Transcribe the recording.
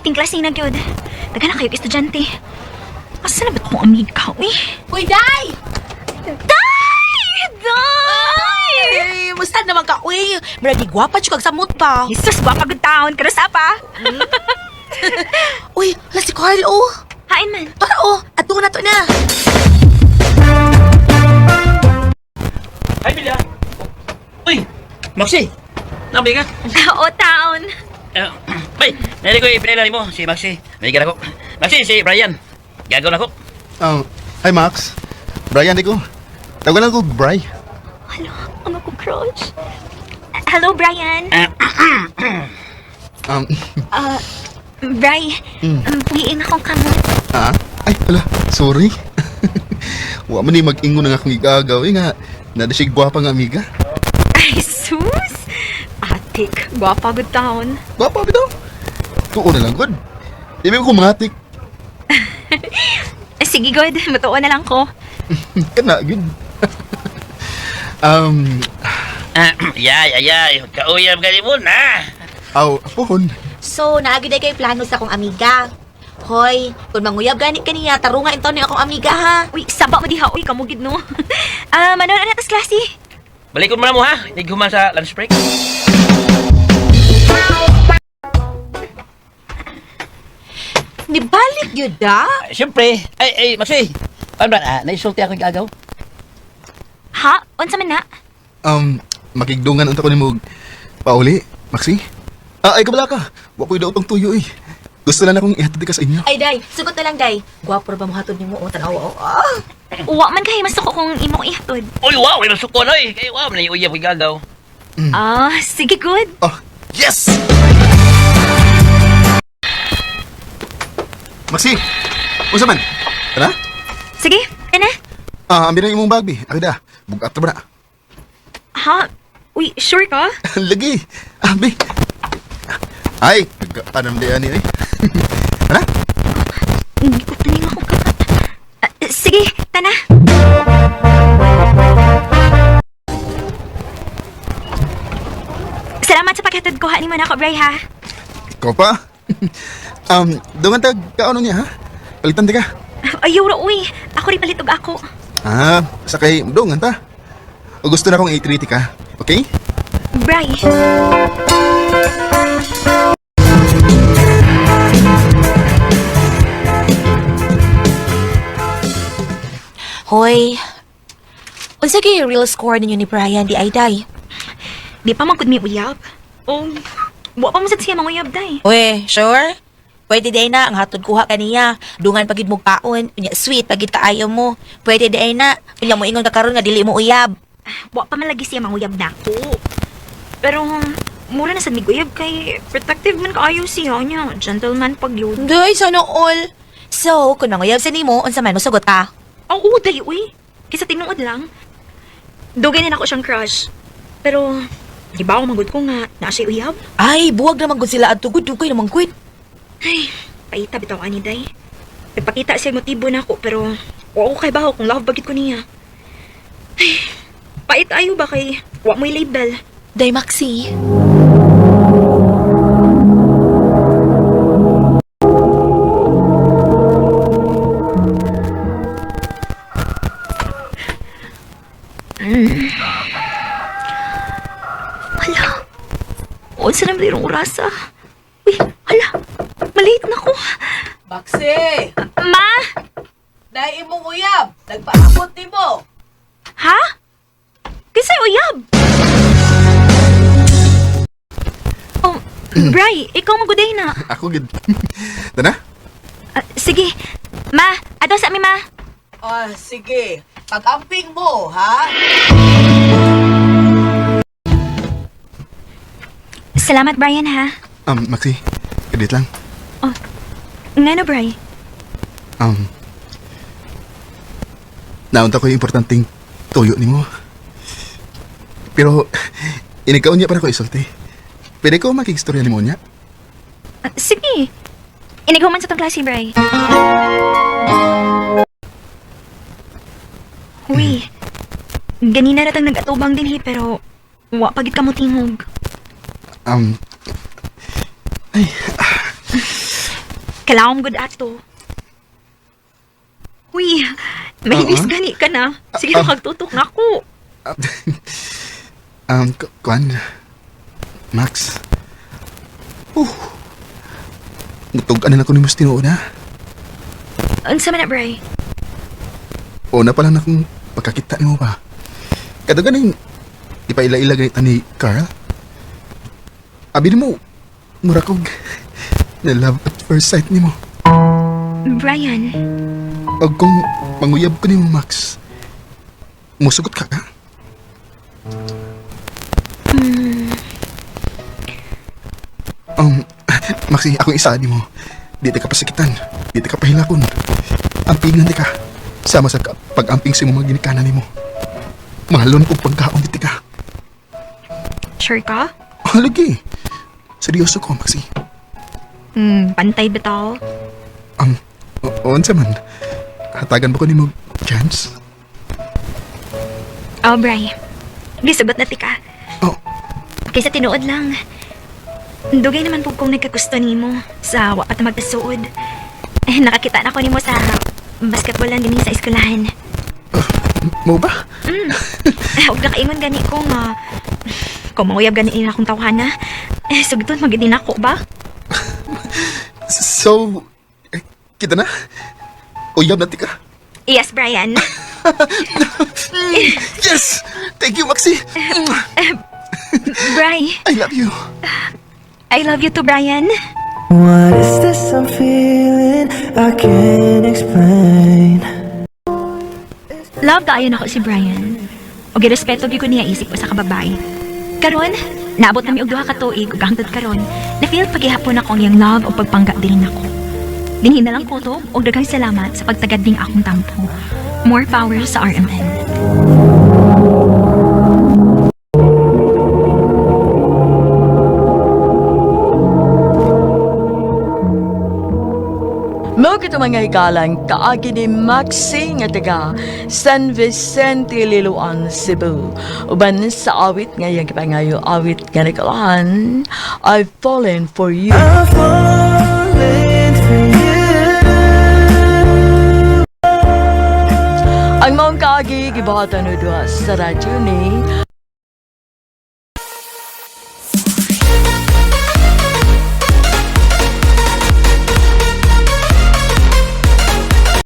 Ating klase na gyud. Daghan na kayo estudyante. Asa na ba akong amiga, uy? Uy, Day! Day! Day! Ay, musta naman ka, uy? Murag gwapa jud kag samot pa. Jesus, gwapa gud taon. Karusa pa. Uy, hala si Carl, oh. Hain man. Tara, oh. Ato na to na. Ay, Bilya! Uy! Maxi! Nabli ka? Oo, taon. Bay, nari ko ipinailan mo si Maxi. May ako. Maxi, si Brian. Gagaw na ko. Hi Max. Brian, di ko. Tawagan lang ko, Bri. Hello, ang ako crush. Hello, Brian. Bri, puhiin akong kamot. Ah? Ay, hala, sorry. Wa man ni mag-ingon ng akong igagaw. Eh nga, nada siya gwapa nga amiga. Ay, sus! Atik, gwapa gud taon. Gwapa bitaw. Tuo na lang, good. Di ba ko mga tik? Sige, good. Matuo na lang ko. Kana, good. Yay, ay, ay. Kauyab ka mo na. Aw, apohon. So, naagi day kay plano sa akong amiga. Hoy, kung manguyab gani kaniya, tarunga intaw ni akong amiga ha. Uy, saba mo diha. Uy, kamugid no. Ah, manood na tas klase. Balikon mo na mo ha. Hindi human sa lunch break. Nibalik yun da? Ay, siyempre. Ay, ay, Maxi. Paano ba? Ah, naisulti ako yung gagaw. Ha? Unsa man na? Makigdungan unta ko nimo pauli, Maxi. Ah, ay kabala ka. Wa ko'y daw tong tuyo eh. Gusto lang akong ihatod ka sa inyo. Ay, Day, sugot na lang, Day. Gwapo ra ba mo hatod nimo? Oh, tanawa, oh. Ah. Wa man kay masuko kung imo ko ihatod. Uy, wow. Ay, masuko na eh. Kay, wow. Naiuyab yung gagaw. Ah, sige, good. Oh, yes! Maxi, unsa man? Tara? Sige, ana. Ah, ambi na imong bag, bi. Abi da. Bugat ra ba na? Ha? Uy, sure ka? Lagi. Abi. Ay, anam di ani eh. Tara? Hindi ko tanin ako kakat. Ah, sige, tana. Salamat sa paghatod ko ha ni man ako, Bray, ha? Ikaw pa. Dungan tag kaano niya ha? Palitan di ka. Ayaw ra, uy. Ako rin palit og ako. Ah, sakay dungan ta. O gusto na akong i-treat ka. Okay? Bray. Hoy, unsa kay real score ninyo ni Brian di ay, Day? Di pa man gud mi uyab. O, wa pa man sad siya manguyab, day. Uy, sure? Pwede day na, ang hatod kuha kaniya. Dungan pagid mo kaon, unya sweet pagid kaayo mo. Pwede day na, unya mo ingon ka karon nga dili mo uyab. Wa pa man lagi siya manguyab nako. Pero, mura na sad mig uyab kay protective man kaayo siya niya. Gentleman pag yun. Day, sana all. So, kung manguyab sa nimo, unsa man mosugot ka? Oo, dali, uy. Kaysa tinuod lang. Dugay na nako siyang crush. Pero, di ba ako magod ko nga, naa siya uyab? Ay, buwag naman gud sila adto gud, dugay naman gud. Ay, paita bitaw ani day. Nagpakita siya motibo nako pero wa ko kay baho kung love bagit ko niya. Ay, pait ayo ba kay wa mo'y label. Day, Maxi. Hala. Unsa na ba orasa? Uy, hala. Malate na ko. Maxi! Ma! Dahil imong uyab! Nagpaabot ni mo! Ha? Kinsay uyab? Oh, Bray, ikaw maguday na. Ako gid. Tara? Ah, sige. Ma, ato sa mi ma. Ah, sige. Pag-amping mo, ha? Salamat, Brian, ha? Maxi, kadit lang. Oh, ngano, Bray? Naunta ko yung importanteng tuyo nimo. Pero, inikaw niya para ko isulti. Pwede ko makigstorya nimo niya? Ah, sige. Inighuman sa tong klase, Bray. Uy, ganina na tang nag-atubang din, he, pero wa pagit ka mo tingog. Ay, Kailangan gud ato. Uy, may Oo. miss gani ka na. Sige, Ah, ah. kagtutok na ako. Kuan. Max. Mutug-an na ko ni mas tinuod ha. Unsa man na, Bray? Una pa lang akong pagkakita nimo ba. Kada ganing ipaila-ila ganita ni Carl. Abi nimo, mura kog na love at first sight nimo. Brian, Og kung manguyab ko nimo, Max, musugot ka ka? Maxi, akong isa nimo. Di ta ka pasakitan, di ta ka pahilakon. Ampingan di ka. Sama sa pag-amping sa imong mga ginikanan nimo. Mahalon og pagkaon di ka. Sure ka? Ah, lagi. Seryoso ko, Maxi. Pantay bitaw. Unsa man. Hatagan ba ko nimo chance? Oh, Bray. Gisugot na tika. Oh, Kaysa tinuod lang. Dugay naman po kong nagkagusto nimo sa wa pa ta magkasuod. Eh, nakakita na ko nimo sa basketballan dinhi sa eskwelahan. Mo ba? Eh, og nakaingon gani ko nga kung manguyab gani nila akong tawhana, eh, sugton magid ako ba? So, eh, kita na? Uyab na tika. Yes, Brian. Yes! Thank you, Maxi! Bray, I love you. I love you too, Brian. What is this I'm feeling? I can't explain. Love kaayo nako si Brian. Og girespeto gyud ko niya isip usa ka babae. Karon, naabot nami og 2 ka tuig ug hangtod karon, na-feel pagihapon ako ang iyang love o pagpangga dinhi nako. Dinhi na lang ko to og daghang salamat sa pagtagad ning akong tampo. More power sa RMN. Mao kito mga hikalang kaagi ni Maxi nga taga San Vicente, Liloan, Cebu. Uban sa awit nga iyang gipangayo, awit nga nakalahan, "I've Fallen For You." I've fallen for you. Ang maong kaagi gibuhatan o duha sa radyo ni